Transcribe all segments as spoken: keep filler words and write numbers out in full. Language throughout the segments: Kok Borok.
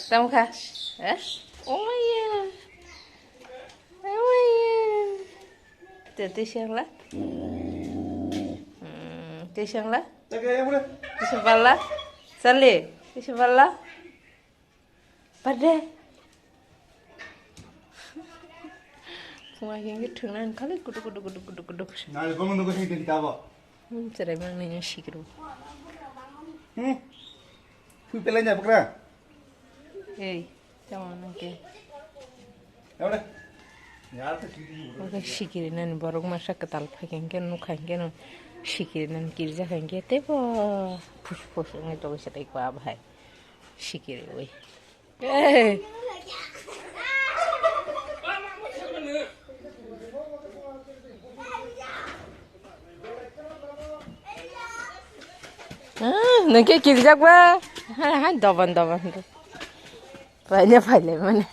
Tamo kha? Eh? Omaya. Omaya. Te, te siang la? Hmm, te siang la? Te siang balla? Sali, te siang balla? Pade. Phunga hingke thwngna hwn khali kudu, kudu, kudu, kudu, kudu. Nal gomon dogo sing tini tabo. Hmm, cherai mang nini sikru. Hmm. Pui pelai nya bakra. Ei, tamo nang ke. Yaw de. Yaw de, sing tini. Oke, sikiri nani borok masa kwtal phai hingke nukha hingke no sikiri nani kirja hingke tebo phus phus wngwi togwi se tei kwa bahai sikiri wi. Ei. Ah, nengke kirjak ba. Hai, hai, doban, doban. Paile, paile, mane.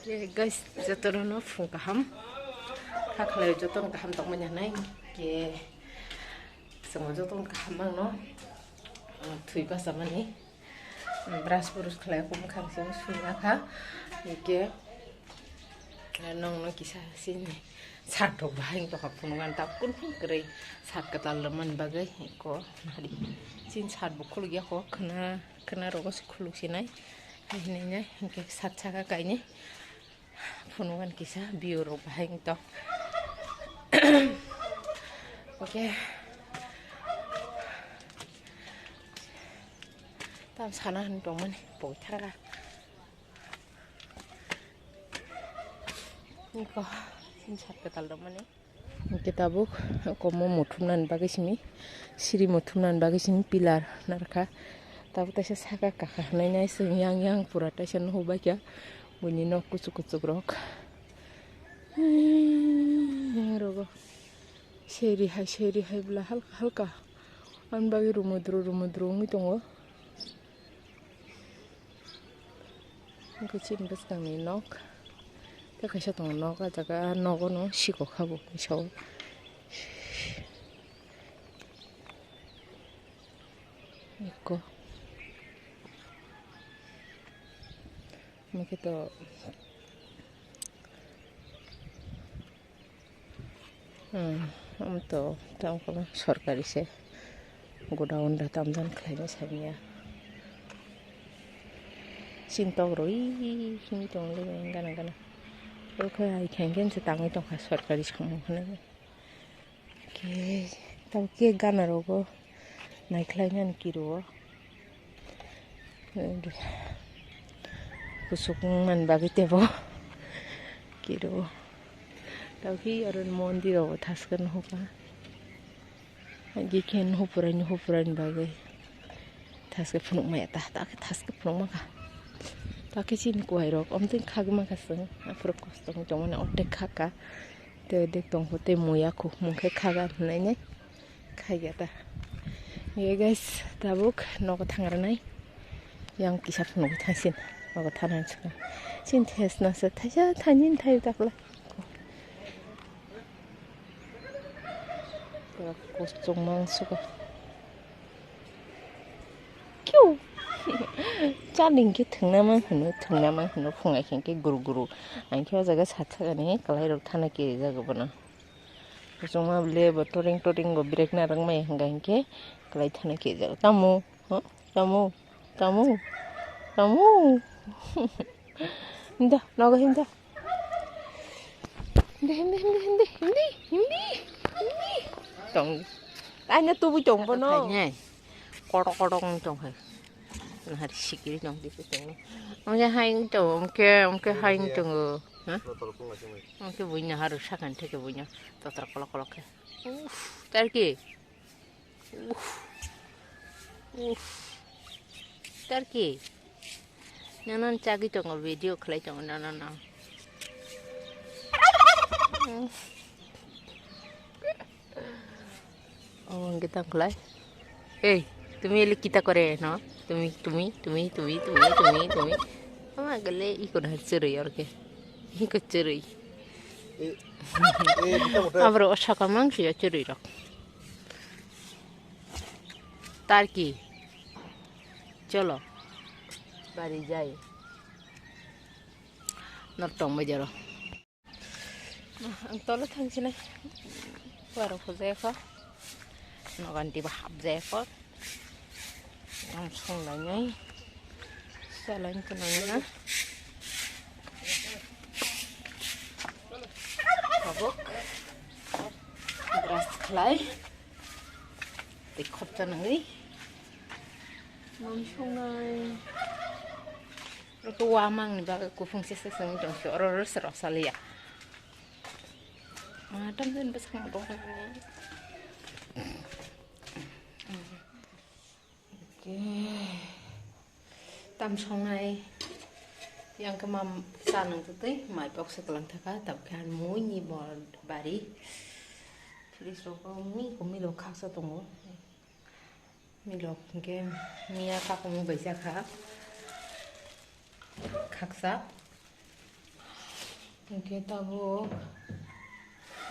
Ke guys, jotono no phung kaham. Kha khlai jotono kaham tongmani hanai. Ke songo jotono kaham mangno. Thwi basa mani. Brush brush khlai kum khang sing sungna kha. Ke nong no kisa sini. Sat rok bahai tongkha phunukgan ta kun phun kwrwi sat kwtal rwmani bagwi ko nari. Chin sat bo khuluk ya ko khwna khwna rogo se khuluk sinai. Hai hinai nai hinkhe sat saka kainwi phunukgan kisa biu rok bahai tong. Oke. Tam sana hin tongmani poi thangkha. Niko, sini sat kwtal rwmani. Hingke tabuk komo muthumnani bagwi simi, siri muthumnani bagwi simi pillar narwkha. Tabuk taisa saka kakha hwnwi nai chwng yang yang pura taisa nuhuk baikha buini nok kuchuk kuchuk rok. Hmm, yang rogo seri hai seri hai bwla halka halka ani bagwi rumudru rumudru wngwi tongo. Hingke chini bwskangni nok. Tei kaisa tongo nok, ah jaga nogo no sikok kha bo kisa o. Eko. Hingke to. Hmm, omo to tamo khe sorkari se godown da tamjani khlaina samiya. Chini tok rwi himwi tongo le gana gana. Okhai hai khe hwnkhe se tangwi tongkha sorkari samung hwnwi. Khe tamo khe gana rogo. Naikhlainani kiro o. Kusuk wngmani bagwi teibo kiro o. Tamo khe oro mondir rogo thaskhe nuhukha. Agi khe nuhuphurai nuhuphurai ni bagwi thaskhe phunukmaya ta, ta khe thaskhe phunukmakha. Ta khe chini kwai rok omtwi khagwi mankha chwng aphuru kosto wngwi tongmani ortek khaka. Tei dek tongkho tei muya kuk mung khe khaga hwnwi nai khaigata. Ye guys, tabuk nogo thangrwnai. Yang kisa phunugwi thangsin nogo thangrwni swkang. Chini thesna se thaisa thaini thai dakla. Pura kuchuk mang suka. Kiu. Chani hingke thwngna mang hino, thwngna mang hino, phungai hingke guru guru. Ang khe o jaga satsakani kwlai rok thana kirijago bono. Kuchukma le bo toring toring bo birek narwk mai hwnka hingke kwlai thana kirijago. Tamo, ho? Tamo, tamo, tamo. Hinda, nogo hinda. Hindi, hindi, hindi, hindi, hindi, hindi, hindi. Tong. Tanya tubu tong bono. Tanya. Kodok kodok wng tong hai. Nahar sikiri tong di tong. Ongke hai wng tong, ongke, ongke hai wng tong. Ha? Ongke buina haru sakan theke buina. Totra kolok kolok khe. Uff, tarki. Uff. Uff. Tarki. Nono chagwi tongo, video khlai tongo nono no. Uff. Oh, kita khlai. Hey, tumi eli kita kore no? Tumi, tumi, tumi, tumi, tumi, tumi, tumi. Ama gele iko na chirui orke. Iko chirui. Aborok o saka mang siya chwrwi rok. Tarki. Cholo. Bari jai. Nor tong bai jaro. Ang tolo thang sinai. Warok hojai kho. Nogan diba hapjai kho. Ang songlainai. Salain kunang na. Tabuk. Brush khlai. Tei khopcha nangwi. Mam songnai. Oro wamang ni bagwi kuphung se se song tong se oro oro se rok saliya. Ah, tam jen bwskango dong. Okay. Tam songnai. Yang khe mam sa nang twi mai pok se kwlang thaka, tam khe ani mui ni bor bari. Fridge rok mi ko milo khaksa tongo. Milok hingke miya kakumung bai jakha. Khaksa. Hingke tabuk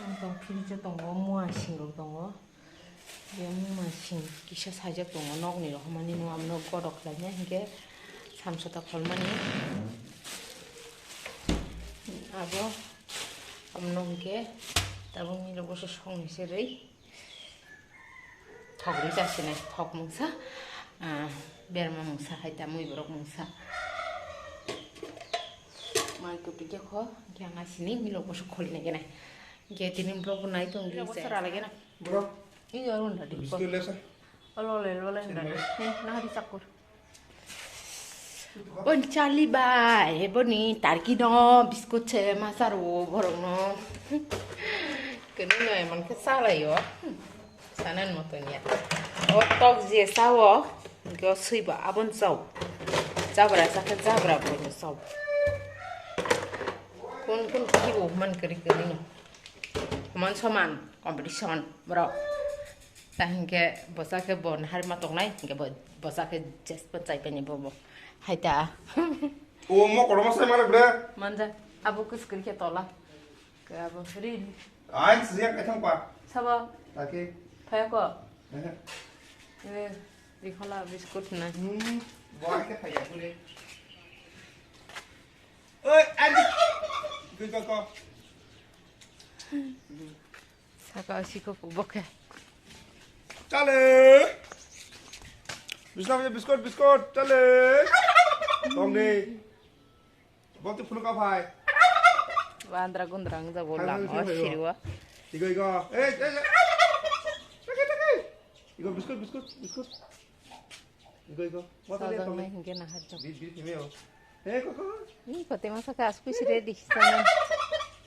ang tong fridge o tongo, mua sing rok tongo. Be mua sing kisa sajak tongo, nokni rok hamani no, amno godok khlaina hingke samsota kholmani. Abo amno hingke tabuk milok boso songni se rwi. Thok rwi chasinai, thok mungsa, ah, berma mungsa, hai ta mui borok mungsa. Mai kwtwi khe kho, khe ang asini milok boso kholi nai khe nai. Khe tini borok bo nai tong di. Milok boso ralai khe nai. Borok. Ini orang tadi. Biskut lesa. Olo le, olo le, olo le. Sini. Nih, nah, dicakur. Bon, Charlie bai, boni tarki no, biskut se, masa ro, borok no. Kene no, emon khe salai o. Sanan moton ya. O tok je sao, go sui ba, abon sao. Jabra, sa khe jabra, bon sao. Kun, kun, ki bo, man kari kari no. Soman soman competition borok. Ta hinkhe bwsa khe bo naharima tongnai, hinkhe bo bwsa khe jes bo chai paini bo bo. Hai ta. O mo kotorma sai mare bre. Manja abo kwskwrwi khe tola. Ke abo ri. Ai siya kaithang pa. Sabo. Take. Phaya ko. Ehe. Eh, dikhola biscuit na. Hmm. Bo ai khe phaya gule. Oi, ani. Gui ko ko. Saka siko bokhe. Chale. Bisna biscuit, biscuit, chale. Tongni. Bokti phunu ka phai. Bandra gundra ang jabo lama siriwa. Igo, igo. Eh, eh, eh. Take, take. Igo biscuit, biscuit, biscuit. Igo, igo. Wata le tong. Sajak nai hingke na hajak. Bit, bit, himeo. Eh, koko. Ni kote masa ka asku sire di sana.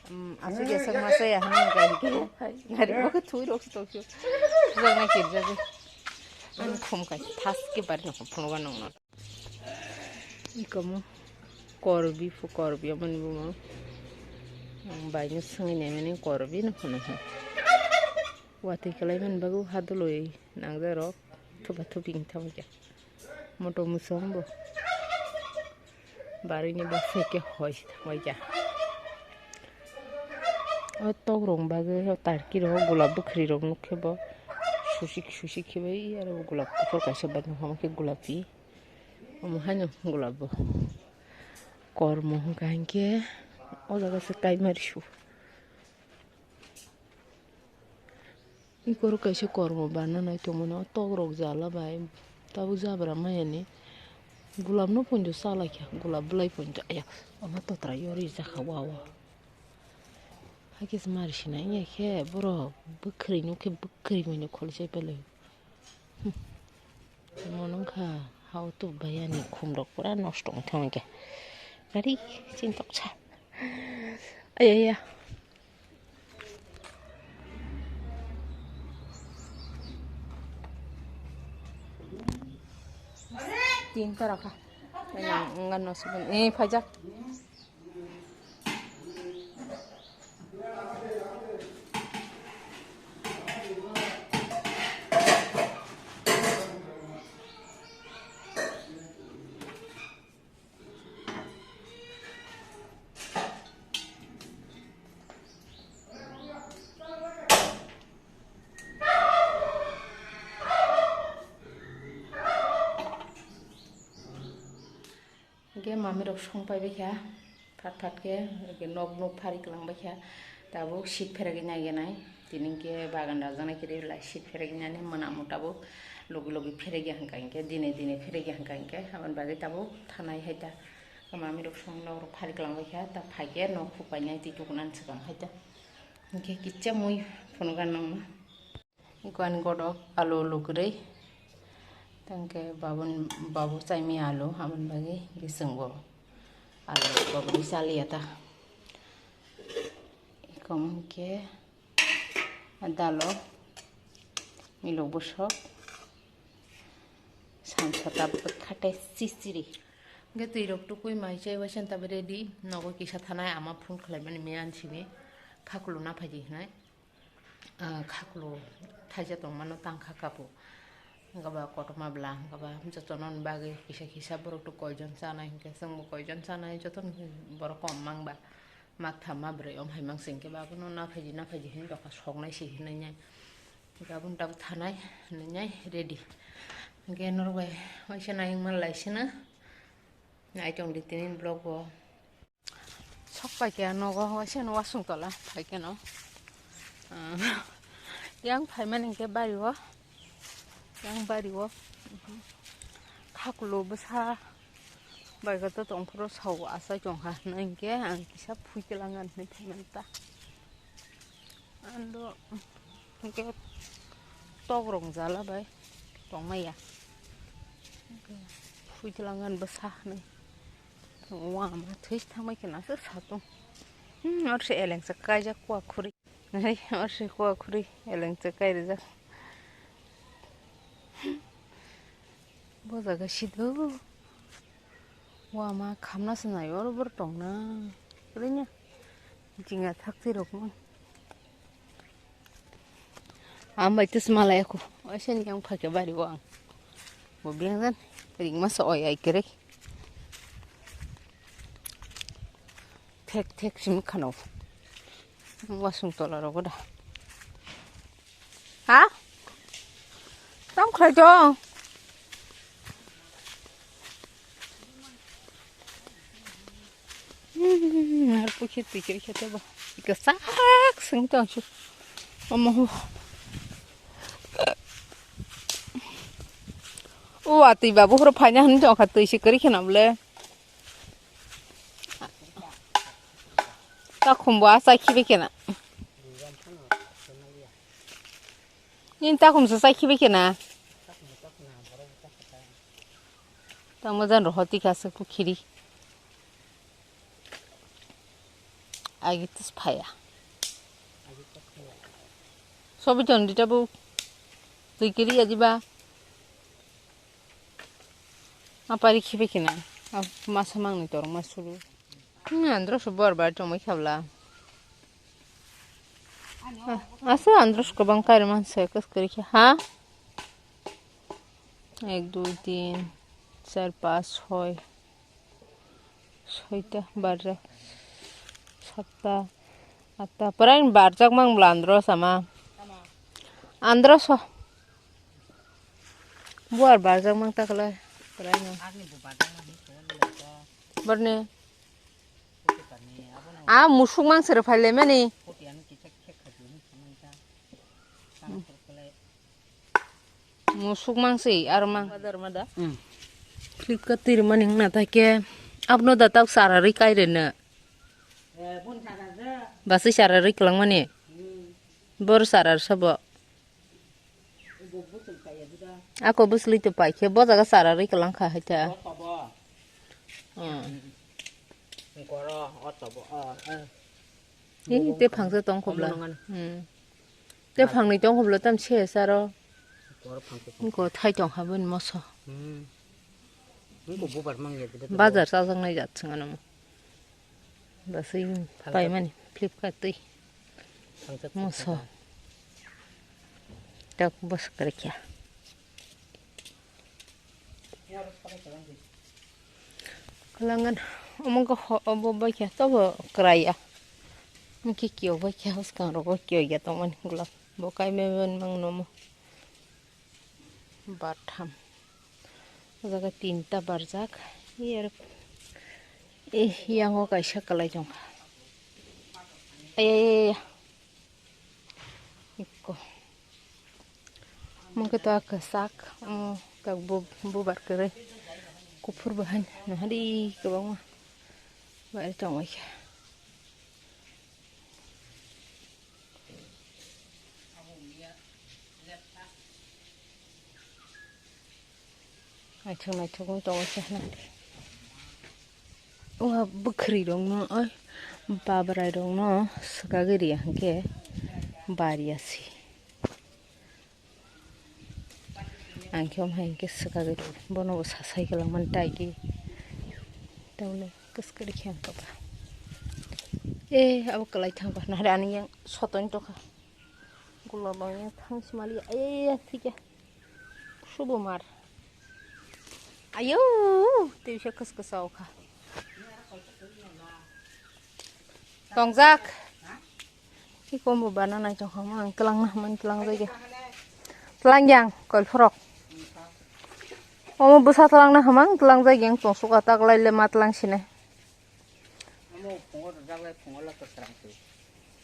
Hmm, asu jasa masa ya hanu ga hingke. Ngari mo ke thui rok si tokyo. Sajak nai kirja be. An khum kai thas ke bari no phunu ga nong no. Ikomo korbi fu korbi amani bumo. Bai no swngai nai mani korbi no phunu. Watwi kwlai mani bagwi hadulwi nangjakrok thupa thupi wng thangkhe moto muchung bo barwini bwsai khe hoi se thangbaikha. O tokrok bagwi o tarkirok gulab bwkhwrwirok nukhe bo susik susik khe bai aro gulab kuphur kaisa bai nukha khe gulapi omo haino gulab bo kormo hwnkha hinkhe o jaga se kaimari su. Ikoro kaisa kormo barna nai tongmani o tokrok jala bai tabuk jabra mayani gulabno poito salaikha gulab bwlai poito aya omo totra yori jakha wa wa hakhe se mari sinai ya khe borok bwkhwrwi nukhe bwkhwrwi mani kholi chai palai. Mono wngkha hao tubui ani khum rok pura nosto wng thang khe. Gari chintok sa. Ayaya. Tinta rakha. Engan nosto. Eh, phaijak. Khe mami rok song pai baikha, phat phat khe, khe nok nuk phari kwlang baikha, tabuk sit pheragwi nai nai, tini khe bagan rajak nai khe rila sit pheragwi nani mwnam mo tabuk logi logi pheragwi hangka hinkhe, dine dine pheragwi hangka hinkhe, aboni bagwi tabuk thanai hai ta, mami rok song nok rok phari kwlang baikha, ta phaikhe nok hupai nai twi tukunan swkang hai ta, hinkhe kicha mui phunukha nokno. Iko ani godok alu lugurwi. Tangke babun, babu chaimi alu, aboni bagwi bisingbo alu babuni chaliya ta. Iko mungke dalo milok bwsok sansa ta bwkhate chichiri. Hingke twi rok tukui mai chai waisa ta ready. Nogo kisa thanai ama phone khlaimani miyan simi khakulu na phaidi hinai. Ah, khaklo thaisa tongmano tangkha kapo. Hwnkhe ba kotorma bwla, hwnkhe ba jotono ni bagwi kisa kisa borok to koijon chanai, hwnkhe chwngbo koijon chanai, jotono borok kom mang ba, mak tham ma bwrwi om hai mang se, hwnkhe ba abono naphaidi naphaidi hinwi dokha soknai se hinwi nai. Hwnkhe aboni tabuk thanai hinwi nai ready. Hwnkhe norok bai waisa nai wngma lai sino. Nai tong di tini vlog bo. Sok pai khe nogo waisa no wasung tola phai khe no. Ah, yang phai mani hwnkhe bari o, yang bari o. Khakulo bwsa bai khe to tong phuru sao achai tong kha hinwi hwnkhe ang kisa phui kwlangani hinwi phai mani ta. Ando hwnkhe tok rong jala bai tongmaya. Phuitwlangan bwsa hinwi. Wama thwi thangbai khe nasa satung. Hmm, or se elengsa kaijak kua khuri. Hey, or se kua khuri elengsa kairijak. Bo jaga sido. Wama khamna se nai oro bor tongna. Kwrwini jinga thakti rok mo. Ang bai tus malai aku. Waisa ni yang phake bari wang. Bo biang jan ring masa oi ai kere. Thek thek sim khano. Wasung tola rogo da. Ha? Tam khlai tong. Hmm, har pukhi twi khe khe tebo. Ika sak sing tong chu. Omo hu. O atwi babu horo phaina hwn tong kha twi se kwrwi kheno bole. Ta khumbo a chai khibi kena. Nini ta khumso chai khibi kena. Ta mojan roho tika se pukhiri. Agi tus phaya. Sobi ton dita bu. Tui kiri aji ba. Apari khibi kena. Masa mangni torong ma sulu. Hmm, andro so bor bar chomoi khabla. Asa andro so kwbang kairwi manse kwskari khe ha. Ek, dui, tin, char, pas, soi. Soita barjak. Satta, atta. Pwraini barjak mang bwla andro sama. Andro so. Buar barjak mang taklai. Pwraini. Borni. A musuk mang sero phai le mani. Musuk mang se aro mang. Flipkart tiri mani hwngna thai khe abono da tak chara rwi kai rwno. Basai chara rwi kwlangmani. Bor chara rwsa bo. Ako bwsli to pai khe bo jaga chara rwi kwlang kha hai ta. Goro, o tobo, o, o. Hi, te phangsa tong khobla. Omo nangani. Hmm. Te phangni tong khobla tam se saro. Goro phangsa tong. Ko thai tong ha bun moso. Hmm. Nungko bubar mang ya, bida. Bazar chajaknai jat sing ano. Basui paimani Flipkart twi. Moso. Tak bos kerja. Kelangan omong ko ho obo baikya tobo keraya. Mungkin kio baikya hos kang rogo kio ya tongmani gulap. Bokai memen mang nomo. Bartham. O jaga tinta barjak. Iyar Eh, yango kaisa kwlai tongkha. Ayayaya. Ikko. Mungke to kwchak, mm, tak bu-, bubar kwrwi. Kuphur bahai, nahari kwbangma. Bai tongwi khe. Naithok naithok wng tongo khe na. Wngha bwkhwrwi rokno, oi, babrai rokno swkagwi riya hwnkhe bariya se. Ang khe omo hai hwnkhe swkagwi rw, bono bo sasai kwlangmani taigi. Tamoni kwskwrwi khe ang kapa. E, abo kwlai thangba, nahari ani yang sotoni tokha. Gulabang yang thang simali, e, thikya. Subo mar. Ayo, tei bisa kwskwsa okha. Tongjak. Iko mo bana nai tong hama ang tlang na hama tlang jage. Tlang yang kol phorok. Omo bwsa tlang na hama ang tlang jage ang tong suka tak lai le ma tlang sine. Amo phungo rwjak lai phungo la kwsrang se.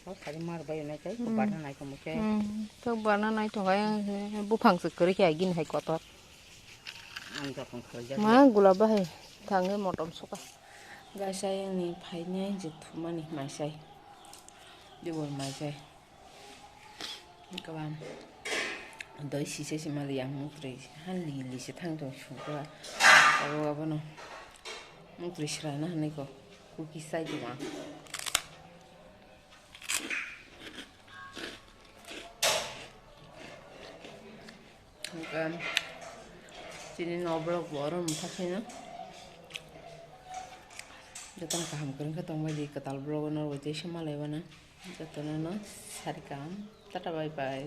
O sari mar bai nai tai ko Hmm. Bana nai tong se. Hmm. Tok bana nai tong ai ang se buphang se kwrwi khe agin hai kotor. Ang jokon khwlai jak. Ma gula bahai thange motom suka. Gaisa yang ni phainai je thumani maisai. Dibor maisai. Kaban. Doi sise sima yang mukri. Han li li se thang tong sukra. Abo abono. Mukri srana hanai ko. Kuki sai tuma. Hingke chini no vlog bo oro mwthak khaino. Jotono kaham kwrwngkhe tongbaidi kwtal vlog o norok bai teisa malaibana. Jotono no sarikam. Tata bye bye.